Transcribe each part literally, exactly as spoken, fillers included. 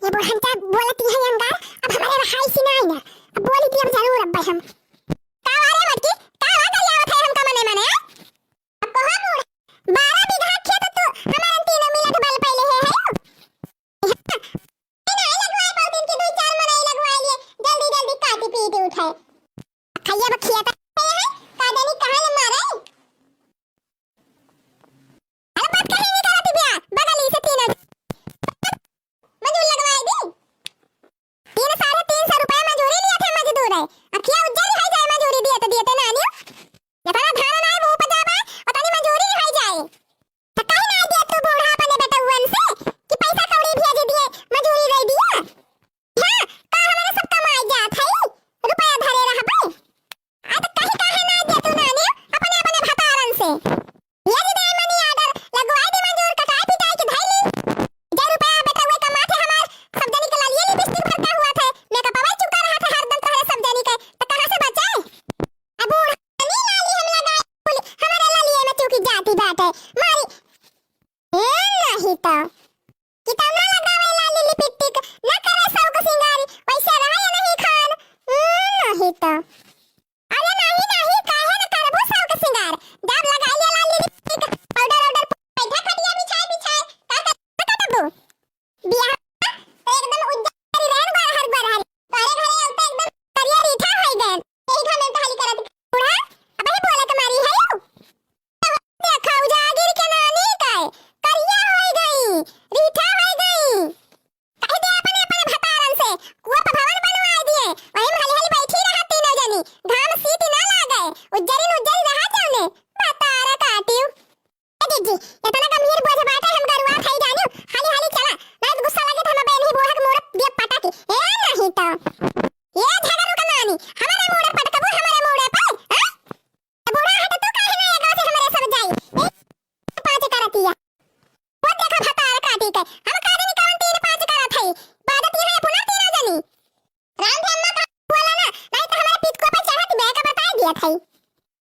ये बुढ़न का बोलती है अंगार, अब हमारे रहाई सी नहीं ना, अब बोली थी अब जरूर अब हम। का वारे मटकी, का वा करियावत है हमका मने मने, आ? अब कहो बूढ़ा, बारह बीघा खेत तू हमारे तीनों मिला के बल पहले है, है? नहीं लगवाए बहुत दिन के, दो चार मनई लगवाए लिए, जल्दी जल्दी काटी पीटी उठाए। खैया बखिया है, का जानी कहाँ ले मारे। अरे बात कहीं नहीं करती बिया, बगल ही से तीन मजूर लगवाए दी। तीन, साढ़े तीन सौ रुपया मजूरी लिया थे मजदूर है। अब क्या उज्जर लिहाई जाए मजूरी दिए तो दिए थे नानी। जितना धान ना है वो उपजा बा, उतनी मजूरी लिहाई जाए। तो कहीं ना दिए तू बूढ़ा अपने बेटउअन से कि पैसा कौड़ी भेज दिए, मजूरी दे दिया। हाँ, का हमारे सब कमाई जात है, रुपया धरे रहबे। आ त कहीं काहे ना दे तू नानी, अपने, अपने भतारन से। ये जी दे मनी आर्डर, लगवाई दे मजूर, कटाई पिटाई के धई ली। जे रुपया बेटउए कमात है हमार, सब जनी के लालिए लिपस्टिक भरका हुआ थे, मेकअप अवे चुका रहा था हरदम तोहरे सब जनी के, त कहाँ से बचे? अब बूढ़ा नी लाली हम लगाई, बोली, हमारे लालिए में चुकी जाती बाटे, मारी। ए, नहीं तो। कितना लगावे लाली लिपस्टिक, न करे शौक सिंगार, वैसे रहे नहीं खान। हम्म, नहीं तो। अरे नहीं, नहीं, काहे न करबू शौक सिंगार? जब लगाई ले लाली लिपस्टिक, पाउडर, पाउडर, बैठा खटिया बिछाए, बिछाए, का कर, का करबू? बियाह तो एकदम उज्जर रहन, गोरहर, गोरहर। तोरे घरे अब तो एकदम करिया रीठा होई गए। यही घर में तो हाली करत बूढ़ा, अब ही बोले के मारी है यू। देखा, उजागिर के नानी का करिया होई गई, रीठा होई गई। कह दे अपने, अपने भतारन से, कुआ पर भवन बनवाए दिए, वही में हली हली बैठी रहा तीनों जनी, घाम सीत ना लागे, उज्जरी उज्जरी रहा जाने, भतार काटियो। ए जीजी, इतना गंभीर बोझ बाटे, हम गरुआ खाई जानियो, हाली हाली चला, नहीं तो गुस्सा लगे तो हम बहन ही बूढ़ा के मूड़ दिए पटा के, ए नहीं तो। ये झगड़ू का नानी, हमारे मूड़ पटकबू, हमारे मूड़ पे, हाँ? बूढ़ा हट, तू काहे ना एगो से हमरे सब जाई? ए, पाँच करतिया। वो देखा भतार काटी के, हम का जानी कौन तीन पाँच करत हई। बाजत यहाँ पुनर तीनों जनी। राम धे अम्मा का बोला ना, नहीं तो हमारे पितकुआ पर चढ़त बे का बताई दिया थई।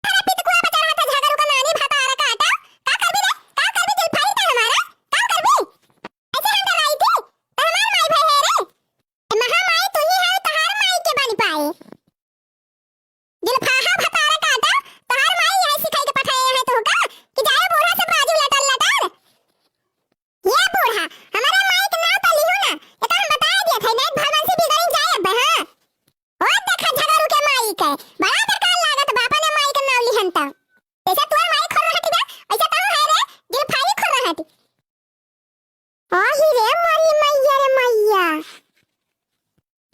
हमारे पितकुआ पर चढ़त झगड़ू का नानी भतार काटा। का करबी रे? का करबी जुल्फाई का हमारा? का करबी? ऐसे हम डराई थी, तो हमार माई भई है रे। ए महामाई तू ही है, तहार माई के बन पाए। जुल्फाहा भतार काटा, तहार माई यही सिखाई के पठाए है तोहका कि जाए बूढ़ा से बाजू लटर लटर। ये बूढ़ा, हमारे माई के नाव तो लिहू ना, ये तो हम बताए दिए थे, नहीं भवन से बिगड़ी जाए अब, हाँ। ओ देखा झगड़ू के माई के, बड़ा बेकार लागत बा अपने माई के नाव लिहन त। जैसे तोर माई खोर रहती बा, वैसे तहू है रे, जुल्फाही खोर रहती। आही रे मोरी मैया रे मैया।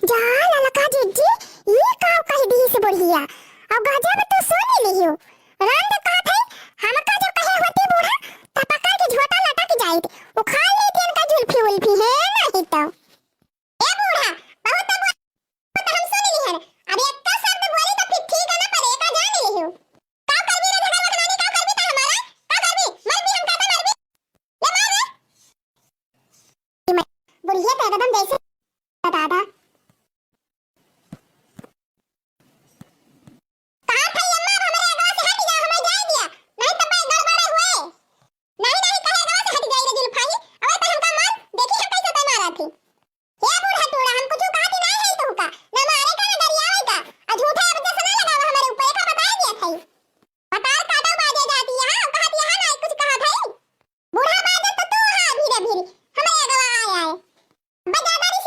जा ललका जिज्जी, ई का कह दिहिस बुढ़िया। अब गजब तू सुन लिहियो। राम दे कहत है, हमका जो कहे होती बूढ़ा, त पकड़ के झोटा लटक जाइत। उखाड़ लेती इनका जुल्फी उल्फी है नहीं तो। ए बूढ़ा, बहुत तो बोल, तो हम सुन लिहन। अब एक शब्द बोली तो फिर ठीक है ना, पर एका जान लिहियो। का करबी रे झगड़ू के नानी, का करबी त हमारा? का करबी? मरबी हमका त मरबी। ले मार रे। बुढ़िया तो एकदम जैसे दादा। कहाँ था ये अम्मा, अब हमरे आगवा से हट जाओ, हमें जाए दिया। नहीं तो भाई गड़बड़ हुए। नहीं, नहीं, कहे आगवा से हट जाई रे जुल्फाही। अबे तो हमका मार, देखी हम कैसे तय मारा थी। हे बूढ़ा टूड़ा, हम कुछ कहती नहीं है तुमका, ना मारे का, ना गरियावे का, आ झूठे अब जैसे ना लगावा हमारे ऊपर, एका बताए दिया था। भतार काटो बाजे जाती यहाँ, कहत यहाँ ना कुछ कहत है। बूढ़ा बाजे तो तू हाँ धीरे धीरे, हमें अगवा आया है। अब ज्यादा नहीं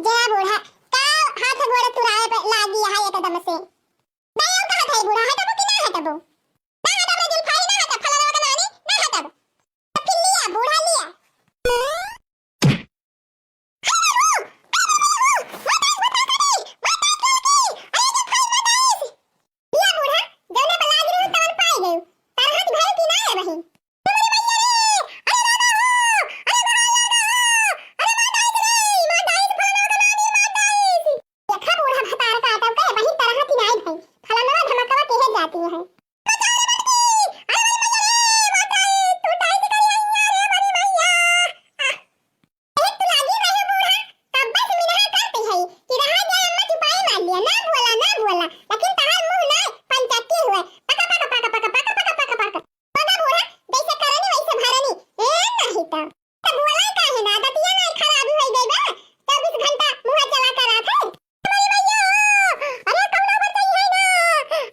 जा बूढ़ा, का हाथ गोड़ तुराए पे लागी है एकदम से। दया कहत है बूढ़ा, हटबो कि ना हटबो? ना हटब रे जुल्फाई, ना हटब, फलाना का नानी, ना हटब। तो फिर लिया, बूढ़ा लिया। लिया बूढ़ा, जौने पर लाग रही तवन पाई गई। तार हाथ भर की ना है बहिन। अरे मैया रे, अरे दादा हो, अरे बाहर आ रहा हो, अरे मार डाइस रे, मार डाइस, फलाना का नानी, मार डाइस। देखा बूढ़ा भतार काटब कहे बहिन तरह की नाई भई, फलाना धमकवा केहे जाती है। बचाओ रे बटकी, अरे मैया रे, मार डाइस, तू डाइस करी हैया रे बड़ी मैया। आह। एक तो लागी रहे बूढ़ा, तब बस मिनहा करती है कि रहा जाए अम्मा चुपाई मार लिया, ना बोला, ना बोला, लेकिन तहार मुंह ना पंचक्की हुए, पका, पका, पका। बड़ा बूढ़ा, जैसे करनी वैसे भरनी, ए नहीं तो। तो बोला काहे ना, दतिया ना खराबी होई गई बा, चउबीस घंटा मुंह चला कर रहा था। अरे भैया, अरे कौनो बचाई है ना,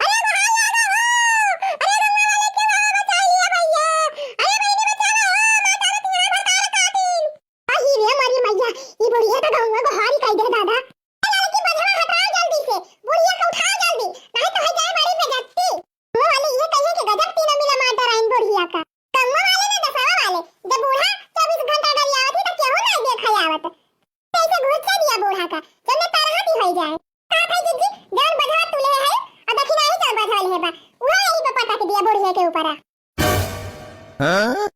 अरे बाहर आ रहा हो, अरे गंगा वाले के बाबा बचाई लिया भैया, अरे बहनी बचा लो, माता रे तुम्हारा भतार काटी। अही रे मरी मैया, ई बुढ़िया तो गौवा गोहारी कह दे दादा। ए लड़की बझवा हटाओ जल्दी से, बुढ़िया के उठाओ जल्दी, नहीं तो है जाए बड़ी बेइज्जती। गौवा वाले ये कहिए कि गजब तीन मिला मार डराइन बुढ़िया का। गौवा वाले ना दसवा वाले, जब बूढ़ा चउबीस घंटा गरियावत ही तो केहू नहीं देखे आवत। कैसे घुस दिया बूढ़ा का, जब ने तरह की हो जाए। का भाई जीजी, जौन बझवा तुले है, और दक्षिणा ही चल बझवा ले बा, वो यही पे पटक दिया बुढ़िया के ऊपर। हाँ?